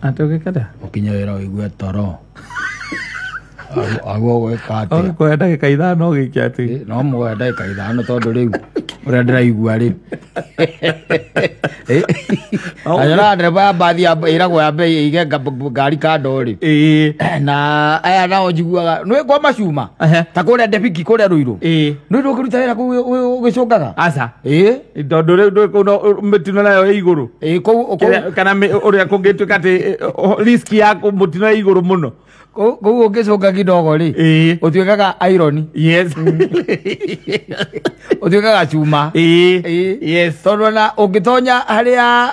Atĩ ũgĩka Ũkinye wĩra ũigue toro. Aguo gwĩka atĩa? Ũgĩkoya ndagĩka 5 ũgĩke atĩ. No muoya ndagĩka 5 tondũ rĩu ũrĩa ndĩraigua rĩ. Anyonaga ndereba ya mbathi ĩragwo yambe ĩige ngari kando rĩ. Na aya nao njiguaga nĩ kwa macuma ta kũrĩa Ndebiki kũrĩa Ruiru. Nĩ ndũngĩruta wĩra kũu ũgĩcũngaga? Aca. Ĩĩ. Tondũ rĩu ndũĩ kũu no mĩtino nayo ĩ igũrũ. Ĩĩ, kũu Kana ũrĩa kũngĩtuĩka atĩ risk ya mũtino ĩ igũrũ mũno. Kũu ũngĩcũnga kidogo rĩ. Ũtuĩkaga iron. Yes. Ũtuĩkaga cuma. Ĩĩ. Yes. Tondũ ona ũngĩtonya harĩa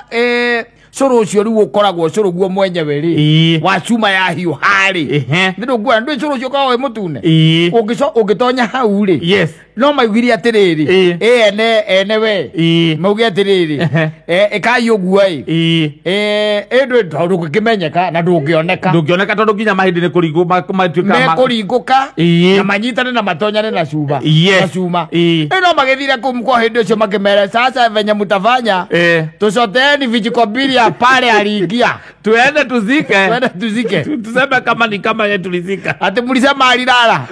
cũrũ ũcio rĩu ũkoragwo cũrũ guo mwenyewe rĩ. Wa cuma ya hiũha rĩ. Nĩ ndũkuona ndũĩ cũrũ ũcio ũkoragwo wĩ mũtune. Ũngĩtonya hau rĩ. Yes. No maugire atĩrĩrĩ. Ĩĩ. Ĩ ene we. Ĩĩ. Mauge atĩrĩrĩ. Ĩkai ũguo ĩ. Ĩĩ. Ĩ ndũĩ tondũ ndũngĩkĩmenyeka na ndũngĩoneka. Ndũngĩoneka tondũ nginya mahĩndĩ nĩ kũringwo matuĩka Mekũringũka. Ĩĩ. Na manyitane na matonyane na cuma. Yes. Na cuma. Ĩĩ. Ĩ no magĩthire kũu kwa hĩndĩ ũcio makĩmera sasa venye mtafanya. Tushoteni vijiko mbili ya pale aliingia. Tuende tuzike. Tuende tuzike. Tuseme kama ni kama ye tulizika. Ati mlisema alilala.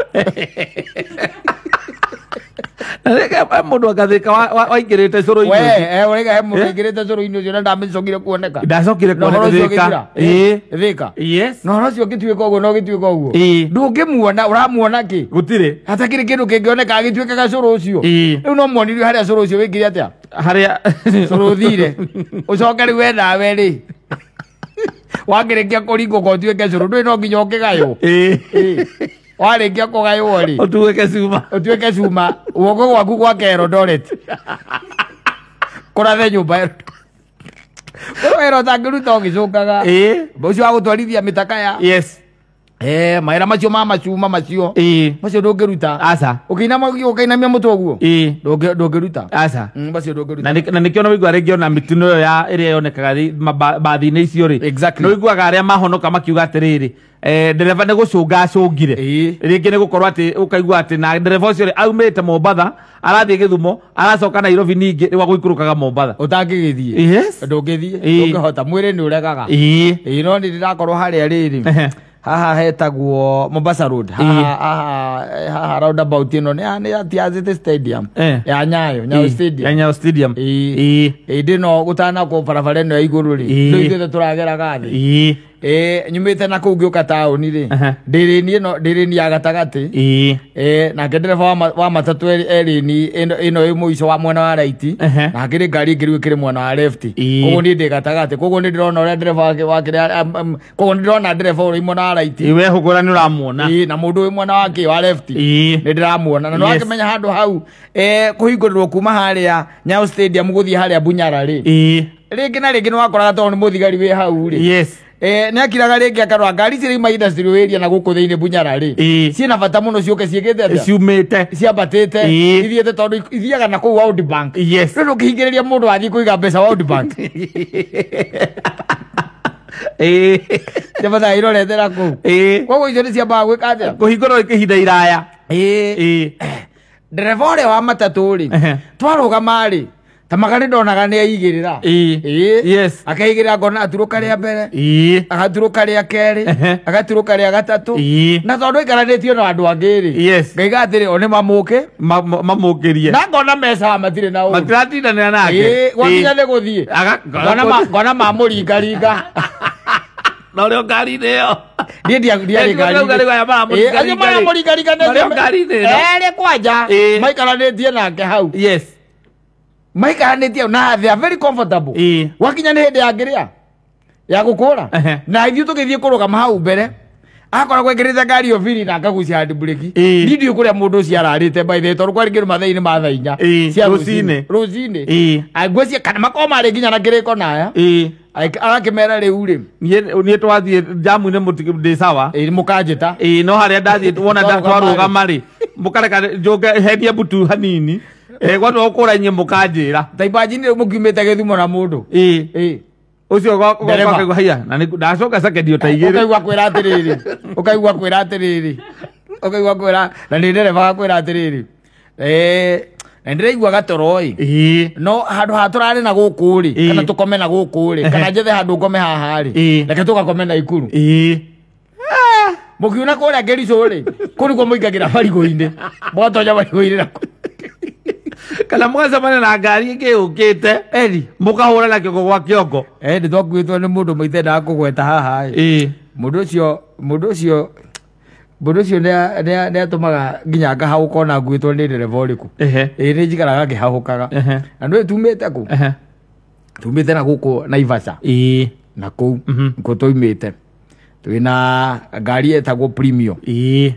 Mũndũ agathĩka waingĩrĩte cũrũ-inĩ We, ũcio. ũraiga he mũndũ waingĩrĩte cũrũ-inĩ ũcio na ndamĩcokire kuoneka. Ndacokire Na ũhoro kuoneka ũcio Thĩka. ũgĩthira. Ĩĩ. Thĩka. Yes. Na ũhoro ũcio ũgĩtuĩka ũguo na ũgĩtuĩka ũguo. Ĩĩ. Ndũngĩmuona, ũramuona kĩ? Gũtirĩ. Hatakĩrĩ kĩndũ kĩngĩoneka agĩtuĩkaga cũrũ ũcio. Ĩĩ. Rĩu no muonirio harĩa cũrũ ũcio wĩkire atĩa? Harĩa Cũrũ ũthire. Ũcoke rĩu we nawe rĩ. Wakĩrĩkia kũringũka ũtuĩke cũrũ, ndũĩ no nginya ũkĩgaywo. Ĩĩ. Ĩĩ. Warĩkia kũgaywo rĩ. Ũtuĩke cuma. Ũtuĩke cuma. Guoko gwaku gwake Eldoret. Kũrathe nyũmba Eldoret. Kũrĩ wĩra ũtangĩruta ũgĩcũngaga. Ĩĩ. Ũcio wa gũtwarithia mĩtakaya. Yes. Mawĩra macio ma macuma macio. Ĩĩ. Macio ndũngĩruta. Aca. Ũkĩinamia mũtwe ũguo. Ĩĩ. Ndũngĩruta. Aca. Macio ndũngĩruta. Na nĩkĩo no wĩigua rĩngĩ ona mĩtino ĩyo ya ĩrĩa yonekaga mbathi-inĩ icio rĩ. Exactly. Nĩ ũiguaga arĩa mahonoka makiuga atĩrĩrĩ, ndereba nĩ gũcũnga acũngire. Ĩĩ. Rĩngĩ nĩ gũkorwo atĩ ũkaigua atĩ na ndereba ũcio rĩ aumĩte Mombatha arathiĩ Gĩthumo aracoka Nairobi ningĩ rĩu agũikũrũkaga Mombatha. Ũtangĩgĩthiĩ. Yes. Ndũngĩthiĩ. Ĩĩ. Ndũngĩhota mwĩrĩ nĩ ũregaga. Ĩĩ. Ĩĩ, no nĩ ndĩrakorwo harĩa rĩrĩ. Haha hetagwo Mombasa Road. Ĩĩ. Haha roundabout ĩno nĩ ya City Stadium. Ya Nyayo, Nyayo Stadium. Ya Nyayo Stadium. Ĩĩ. Ĩĩ. Ĩndĩ no gũtanakwo barabara ĩno ya igũrũ rĩ. Ĩĩ. Rĩu ithuĩ tũrageraga thĩ. Ĩĩ. Ĩĩ, nyumĩte na kũu ngĩũka taũni rĩ. Ndĩ rĩni ĩno, ndĩ rĩni ya gatagatĩ. Ĩĩ. Nake ndereba wa matatũ e rĩni ĩno ĩ mũico wa mwena wa right. Na hakĩrĩ ngari ĩngĩ rĩu ĩkĩrĩ mwena wa left. Ĩĩ. Koguo niĩ ndĩ gatagatĩ. Koguo nĩ ndĩrona ũrĩa ndereba wake koguo nĩ ndĩrona ndereba ũrĩa mwena wa right. Ĩĩ, we hũgũra nĩ ũramuona. Ĩĩ, na mũndũ wĩ mwena wa kĩ wa left. Ĩĩ. Nĩ ndĩramuona. Na nĩ Yes. wakĩmenya handũ hau, kũhingũrĩrwo kuma harĩa Nyayo Stadium gũthiĩ harĩa Bunyara rĩ. Ĩĩ. Rĩngĩ na rĩngĩ nĩ wakoraga tondũ nĩ mũthigari wĩ hau rĩ. Yes. Nĩ akiraga rĩngĩ akarora ngari ici rĩu industry area na gũkũ thĩinĩ Bunyara rĩ. Ĩĩ. Ciĩna bata mũno ciũke ciĩkĩte atĩa? Ciumĩte. Ciambatĩte. Ĩĩ. Ithiĩte tondũ ithiaga na kũu World Bank. Yes. Rĩu ndũngĩhingĩrĩria mũndũ athiĩ kũiga mbeca World Bank. Ĩĩ. Ciambathaga irorete na kũu. Ĩĩ. Koguo icio nĩ ciambaga gwĩka atĩa? Kũhingũrwo ihinda iraya. Ĩĩ. Ĩĩ. Ndereba ũrĩa wa matatũ rĩ, twarũgama rĩ, ta maga nĩ ndonaga nĩ aigĩrĩra. Ĩĩ. Ĩĩ. Yes. Akaigĩrĩra ngona aturũka rĩa mbere. Ĩĩ. Agaturũka rĩa kerĩ. Agaturũka rĩa gatatũ. Ĩĩ. Na tondũ aikaranĩtio na andũ angĩ rĩ. Yes. Ngaiga atĩrĩ, o nĩ mamũke. Mamũkĩrie. Na ngona mecawa matirĩ na ũru. Matiratindanĩra nake. Ĩĩ, gwakinya nĩ gũthiĩ. Ngona mamũringaringa. Na ũrĩa ngari-inĩ ĩyo. Niĩ ndiarĩ Ĩ, ngari-inĩ. aya maramũringaringa Ĩ, acio maramũringaringa nĩ Marĩ o ngari-inĩ ĩno. Erĩ kwanja. Ĩ. Maikaranĩtie nake hau. Yes. Maikaranĩtie na they are very comfortable. Ĩ. Gwakinya nĩ hĩndĩ ya ngĩrĩa ya gũkũra. Na ithuĩ tũgĩthiĩ kũrũgama hau mbere. Akoragwo ekĩrĩte ngari ĩyo biri na akagucia handbrake. Ĩ. Niĩ ndiũĩ kũrĩa mũndũ ũcio ararĩte by the way, tondũ kwarĩ kĩndũ mathaa-inĩ ma thaa inya. Ĩ, Cia rũcinĩ. rũcinĩ. Ĩ. Ngwĩciria kana makorwo marĩ nginya na kĩrĩko naya. Ĩ. Agakĩmera rĩu rĩ. Niĩ twathiĩ njamu-inĩ ndĩ sawa. Ĩ, mũkanjĩta. Ĩ, no harĩa ndathiĩ wona Twarũgama rĩ. twarũgama rĩ, mũkareka njũke henie mbutu hanini. Gwatua gũkũra inyuĩ mũkanjĩra. Ta imagine rĩu mũkiumĩte Gĩthumo na mũndũ. Ĩ. Ĩ. Ũcio Ndereba. ũkaigua haiya, na nĩ ndacoka second ta igĩrĩ. Ũkaigua kwĩra atĩrĩrĩ. Ũkaigua kwĩra atĩrĩrĩ. Ũkaigua kwĩra, na nĩ ndereba akwĩra atĩrĩrĩ. Na ndĩraigua gatoro ĩ. No handũ ha tũrarĩ na gũkũ rĩ, kana tũkome na gũkũ rĩ, kana njethe handũ ngome haha rĩ, reke tũgakome na Ikuru. Mũkiuna kũrĩa Kericho rĩ, kũu nĩkuo mũingagĩra marigũ-inĩ. Mũgatonya marigũ-inĩ na kana mũgacemania na ngari ĩngĩ yũkĩte eri mũkahũra na kĩongo gwa kĩongo. Nĩ twakuĩtwo nĩ mũndũ maitendaga kũgweta haha ĩ. Mũndũ ũcio nĩ atũmaga nginya ngahagũka ona nguĩtwo nĩ ndereba ũrĩkũ. Ĩ nĩ njikaraga ngĩhahũkaga. Na nĩũĩ tumĩte kũ? Tumĩte na gũkũ Naivasha. Na kũu nĩkuo twaumĩte. Twĩna ngari ĩtagwo Premio.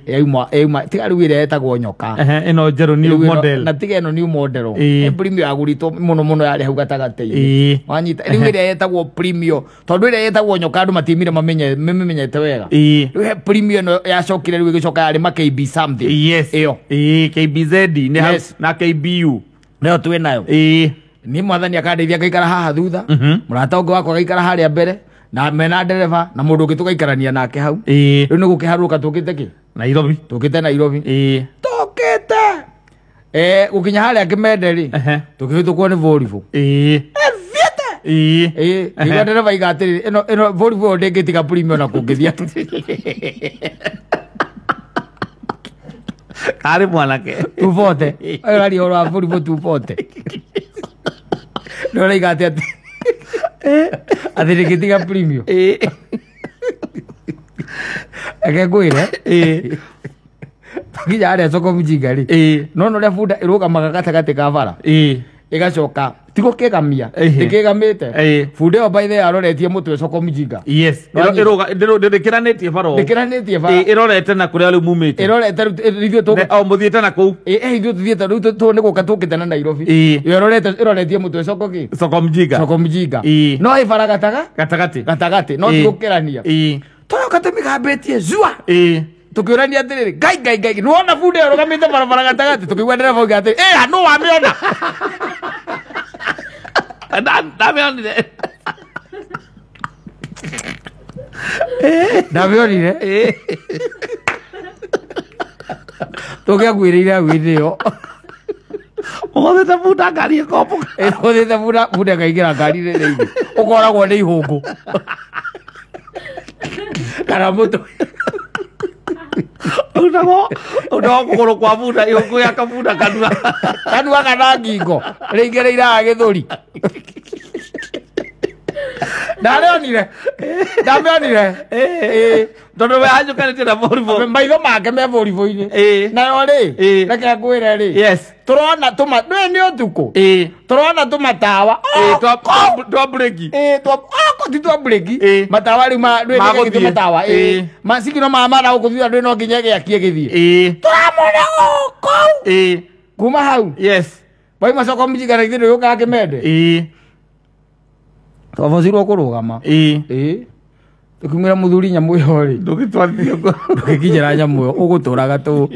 Yauma tiga rĩu ĩrĩa ĩtagwo nyoka. Ĩno njerũ new model. Na tiga ĩno new model. Premio yagũrĩtwo mũno mũno yarĩ hau gatagatĩ-inĩ. Wanyita rĩu ĩrĩa ĩtagwo Premio tondũ ĩrĩa ĩtagwo nyoka andũ matimire mamenyete wega. Rĩu he Premio ĩno yacokire rĩu ĩgĩcoka yarĩ ma KB something. Yes. Ĩyo. KBZ na KBU. Nĩyo twĩnayo. Niĩ mwathani akandeithia ngaikara haha thutha. Mũrata ũngĩ wakwa agaikara harĩa mbere. Na mena ndereba na mũndũ ũngĩ tũgaikarania nake hau. Rĩu nĩ gũkĩharũrũka tũkĩte kĩ? Nairobi. Tũkĩte Nairobi. Tũkĩte. Gũkinya harĩa Kĩmende rĩ, tũkĩhĩtũkwo nĩ Volvo. Ĩthiĩte. Nĩguo ndereba aiga atĩrĩrĩ, ĩno Volvo ĩyo ndĩngĩtiga Premio na kũngĩthiĩ. Karĩ mwanake. 240. Ũraria ũhoro wa Volvo 240. Nĩ ũraiga atĩ atĩ ndĩngĩtiga Premio. Reke ngwĩre, twakinya harĩa soko mjinga rĩ, no ũrĩa bunda ĩrũgamaga gatagatĩ ka bara, ĩgacoka ti gũkĩgamia, ndĩkĩgamĩte. Bunda ĩyo by the way aroretie mũtwe soko mjinga. Yes. Ndĩkĩranĩtie bara. Ndĩkĩranĩtie bara. Ĩrorete na kũrĩa rĩu mumĩte. Ĩrorete rĩu ithuĩ tũgũ. O mũthiĩte na kũu. Ithuĩ tũthiĩte rĩu nĩ gũka tũkĩte na Nairobi. Ĩyo ĩroretie mũtwe soko kĩ? Soko mjinga. Soko mjinga. No ĩ bara gatagatĩ. Gatagatĩ no ti gũkĩrania. Tũroka tũmĩgambĩtie zua. Tukiurania atiriri ngai ngai ngai nĩwona bunda ĩyo ĩrũgamĩte barabara gatagatĩ tũkĩigua ndereba auga atĩrĩ ĩ nũ wamĩona. Ndamĩonire. Ndamĩonire. Tũngĩakuĩrĩire hau hĩndĩ ĩyo. Ũhũthĩte bunda ngari ĩkombũka. Ũhũthĩte bunda ĩkaingĩra ngari-inĩ rĩngĩ ũkoragwo nĩ ihũngũ kana mũtwe. Unagwo kũgũrũ kwa bunda ihũngũ ya kabunda kanua. Kanua kana ngingo rĩingĩrĩire gĩthũri. Ndamĩonire. Ndamĩonire. Tondũ we hanyũkanĩtie na Volvo. Maitho make me Volvo-inĩ. Nayo rĩ, reke ngwĩre rĩ. Yes. Tũrona tũma nĩ nĩ ũtukũ. Tũrona tũmatawa. Twa breki. Ti twa breki. Matawa rĩu ma nĩ matawa. Macigino ma mara gũkũ thutha ndwĩ no nginya gĩakie gĩthiĩ. Tũramona kũu. Kuma hau. Yes. Wauma soko mjinga na ithuĩ ndũgĩũkaga Kĩmende. Twabocirwo kũrũgama. Tũkiumĩra mũthuri nyamũ ĩyo rĩ. Ndũgĩtwarithia kũ. Ndũgĩkinyĩra nyamũ ĩyo ũgũtũraga tũ.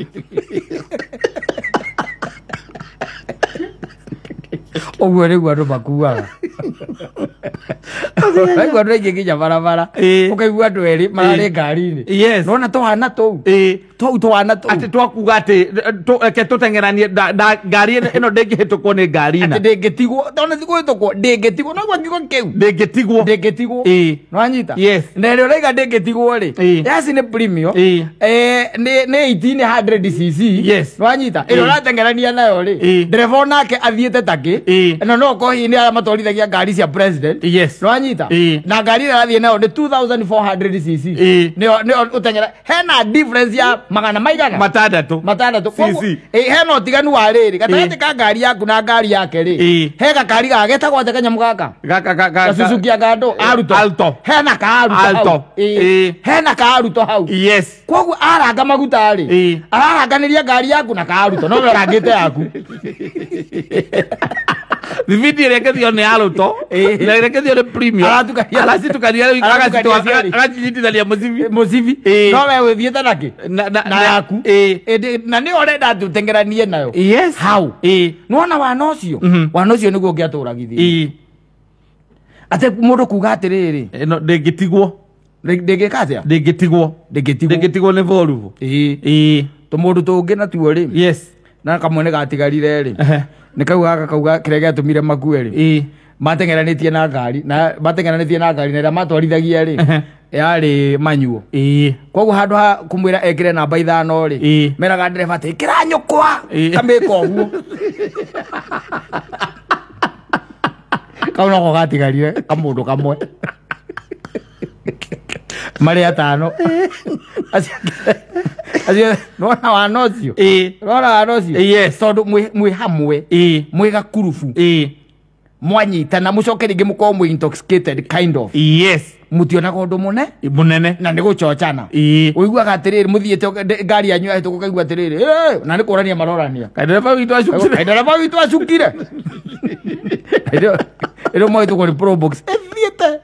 Ũguo nĩguo andũ makuaga. Ũkaigua andũ aingĩ nginya barabara. Ũkaigua andũ erĩ mararĩ ngari-inĩ. Yes. Nĩwona tũhana tũu. Tũu tũhana tũu. Atĩ twakuga atĩ reke tũteng'eranie ngari ĩno ndĩngĩhĩtũkwo nĩ ngari ina. Atĩ ndĩngĩtigwo. Tondũ ti kũhĩtũkwo ndĩngĩtigwo. No igua kiugo kĩu. Ndĩngĩtigwo. Ndĩngĩtigwo. Nĩwanyita? Yes. Na ĩrĩa ũraiga ndĩngĩtigwo rĩ. Yaci nĩ Premio. Nĩ 1800 cc. Yes. Nĩwanyita? Ĩrĩa ũrateng'erania nayo rĩ. Ndereba onake athiĩte takĩ. Na no okorwo hihi nĩ arĩa matwarithagia ngari cia president. Yes. Nĩwanyita? Na ngari ĩrĩa arathiĩ nayo nĩ 2400 cc. Nĩyo ũteng'era. Hena difference ya magana maigana? Matandatũ. Matandatũ. CC. Hena ũtiganu wa rĩrĩ gatagatĩ ka ngari yaku na ngari yake rĩ. He gakari gaka getagwo atĩa kanyamũ gaka? Gasuzuki gando Alto. Alto. Hena ka Alto hau. Hena ka Alto hau. Yes. Koguo aranga maguta rĩ. Araranganĩria ngari yaku na ka Alto no we ũrangĩte yaku. Thibiti ĩrĩa ĩngĩthio nĩ Alto na ĩrĩa ĩngĩthio nĩ Premio. Aracitukania rĩu agacinyitithania mũcibi. Mũcibi. No we ũthiĩte nakĩ? Na yaku. Na nĩyo ũrenda atĩ ũteng'eranie nayo. Yes. Hau. Nĩwona wana ũcio? Wana ũcio nĩguo ũngĩatũragithirie. Atĩ mũndũ kuga atĩrĩrĩ. Ĩno ndĩngĩtigwo. Ndĩngĩka atĩa? Ndĩngĩtigwo. Ndĩngĩtigwo. Ndĩngĩtigwo nĩ Volvo. Tũmũndũ tũngĩ natuo rĩ. Yes. Na kamwe nĩ gatigarire rĩ. Nĩ kauga kauga kĩrĩa gĩatũmire makue rĩ. Mateng'eranĩtie na ngari na mateng'eranĩtie na ngari na ĩrĩa matwarithagia rĩ yarĩ manyuo. Koguo handũ ha kũmwĩra ekĩre namba 5 rĩ meraga ndereba atĩ ĩkĩra nyũkwa kamĩka ũguo. Kau nako gatigarire kamũndũ kamwe marĩ atano. Acio nona wana ũcio. Nona wana ũcio. Yes. Tondũ mwĩ hamwe. Mwĩ gakurubu. Mwanyitana mũcoke rĩngĩ mũkorwo mwĩ intoxicated kind of. Yes. Mutionaga ũndũ mũnene na nĩ gũchochana. Ũiguaga atĩrĩrĩ mũthiĩte ngari yanyu yahĩtũka ũkaigua atĩrĩrĩ na nĩ kũrania marorania. Ndereba witũ acukire. Ndereba witũ acukire. Ĩrĩa mwahĩtũkwo nĩ Probox ĩthiĩte.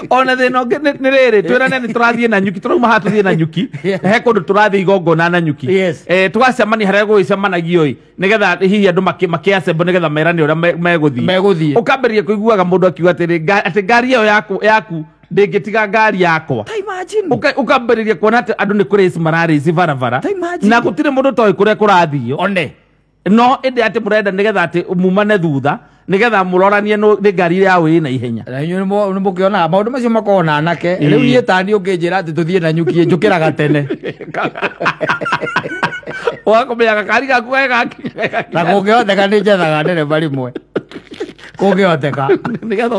Ona thĩna ũngĩ nĩ rĩrĩ twĩrane nĩ tũrathiĩ na nyuki tũrauma haha tũthiĩ na nyuki he kũndũ tũrathiĩ igongona na nyuki tũgacemania harĩa gũgĩcemanagio ĩ nĩgetha hihi andũ makĩacembo nĩgetha merane ũrĩa megũthiĩ ũkambĩrĩria kũiguaga mũndũ akiuga atĩrĩ atĩ ngari ĩyo yaku ndĩngĩtiga ngari yakwa. Ũkambĩrĩria kuona atĩ andũ nĩ kũrace mararĩci barabara na gũtirĩ mũndũ toĩ kũrĩa kũrathio one no ĩndĩ atĩ mũrenda nĩgetha atĩ mumane thutha nĩgetha mũroranie nĩ ngari yao ĩna ihenya. Na inyuĩ nĩ mũkĩonaga maũndũ macio makoragwo na anake. Rĩu niĩ tani ũngĩnjĩra atĩ tũthiĩ na nyuki njũkĩraga tene. Ũgakũmenya gakari gaku gakinya. Na kũngĩhoteka nĩ njethaga ndereba rĩmwe. Kũngĩhoteka. Nĩgetha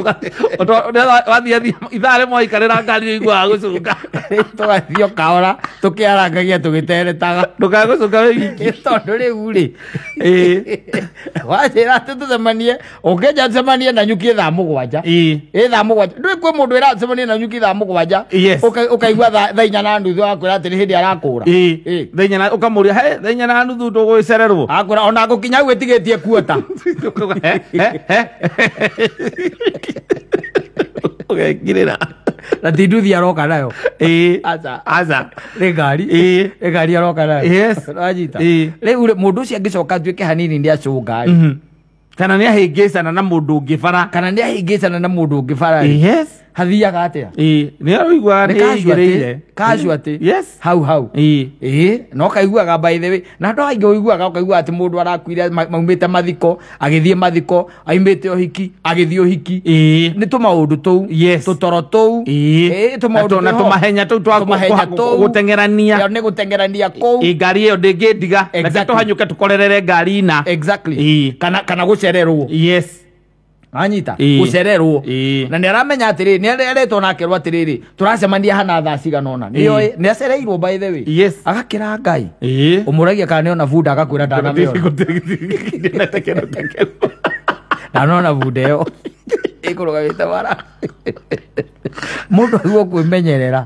wathiĩ ithaa rĩmwe waikarĩra ngari ũiguaga gũcunga. Tũgathiĩ o kahora tũkĩarangagia tũgĩteretaga. Ndũkae gũcunga wĩ wiki. Tondũ rĩu rĩ wanjĩra atĩ tũcemanie ũngĩnja tũcemanie na nyuki thaa 7. Ĩ thaa 7. Ndũĩ kwĩ mũndũ wĩra tũcemanie na nyuki thaa 7. Ũkaigua thaa 4:30 akwĩra atĩ nĩ hĩndĩ arakũra. Thaa 4 ũkamũria he thaa 4:30 ndũgũgĩcererwo. Akwĩra ona ngũkinya hau ĩtigĩtie kuota. Ũgekirĩra. Na ti nduthi aroka nayo. Aca. Aca. Nĩ ngari. Nĩ ngari aroka nayo. Yes. Wanyita. Rĩu mũndũ ũcio angĩcoka atuĩke hanini nĩ acũnga rĩ. Kana nĩ ahĩngĩcana na mũndũ ũngĩ bara. Kana nĩ ahĩngĩcana na mũndũ ũngĩ bara. Yes. Hathiaga atĩa? Nĩ araiguaga nĩ aigĩrĩire. Casualty. Yes. Hau hau. No kaiguaga by the way. Na andũ aingĩ ũiguaga ũkaigua atĩ mũndũ arakuire maumĩte mathiko, agĩthiĩ mathiko, aumĩte ũhiki, agĩthiĩ ũhiki. Nĩ tũmaũndũ tũu. Yes. Tũtoro tũu. Tũmaũndũ na tũmahenya tũu twa gũteng'erania. Nĩ gũteng'erania kũu. Ngari ĩyo ndĩngĩndiga. Reke tũhanyũke tũkorerere ngari ina. Exactly. Kana gũcererwo. Yes. Anyita gucererwo na nĩ aramenya atĩrĩrĩ nĩ aretwo na akerwo atĩrĩrĩ tũracemania hana thaa cigana ũna nĩoĩ nĩ acereirwo by the way. Yes. Agakĩra Ngai ũmũragia kana nĩona bunda agakwĩra ndanamĩona ndanona bunda ĩyo ĩkũrũgamĩte bara. Mũndũ aguo kwĩmenyerera.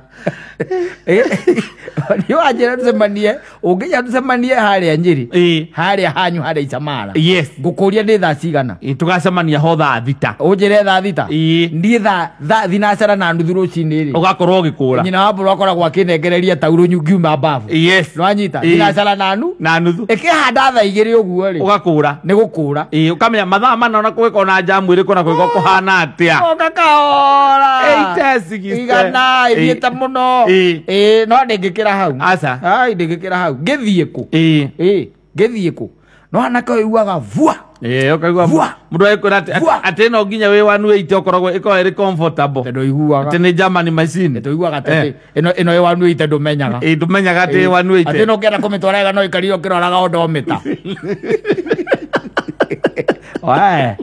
Nĩ wanjĩra tũcemanie ũngĩnya tũcemanie harĩa Nyĩrĩ harĩa hanyu harĩa Icamara. Yes. Ngũkũria nĩ thaa cigana. Tũgacemania ho thaa 6. Ũnjĩre thaa 6. Niĩ thaa 6:30 rũcinĩ rĩ ũgakorwo ũgĩkũra. Nyina wa mbũrũ akoragwo akĩnengereria taurũ ngiuma mbabu. Yes. Nĩwanyita 6:30 ĩkĩhanda thaa 2 ũguo rĩ ũgakũra. Nĩ gũkũra. Ũkamenya mathaa mana ona kũgĩkorwo na njamu ĩrĩkũ na kũgĩkorwo kũhana atĩa. Ũka kahora. Igana ĩthiĩte mũno. No ndĩngĩkĩra hau. Aca. Ai ndĩngĩkĩra hau. Ngĩthiĩ kũ? Ngĩthiĩ kũ? No anake ũiguaga vua. Ũkaigua mũndũ agĩkwĩra atĩ no nginya wĩ 180 ũkoragwo ĩkoragwo ĩrĩ comfortable. Tondũ ũiguaga atĩ nĩ Germany machine. Tondũ ũiguaga atĩ ĩno ĩ 180 ndũmenyaga. Ndũmenyaga atĩ 180. Atĩ no ũkĩenda kũmĩtwara wega no ĩkarire ũkĩroraga odometa. Wae.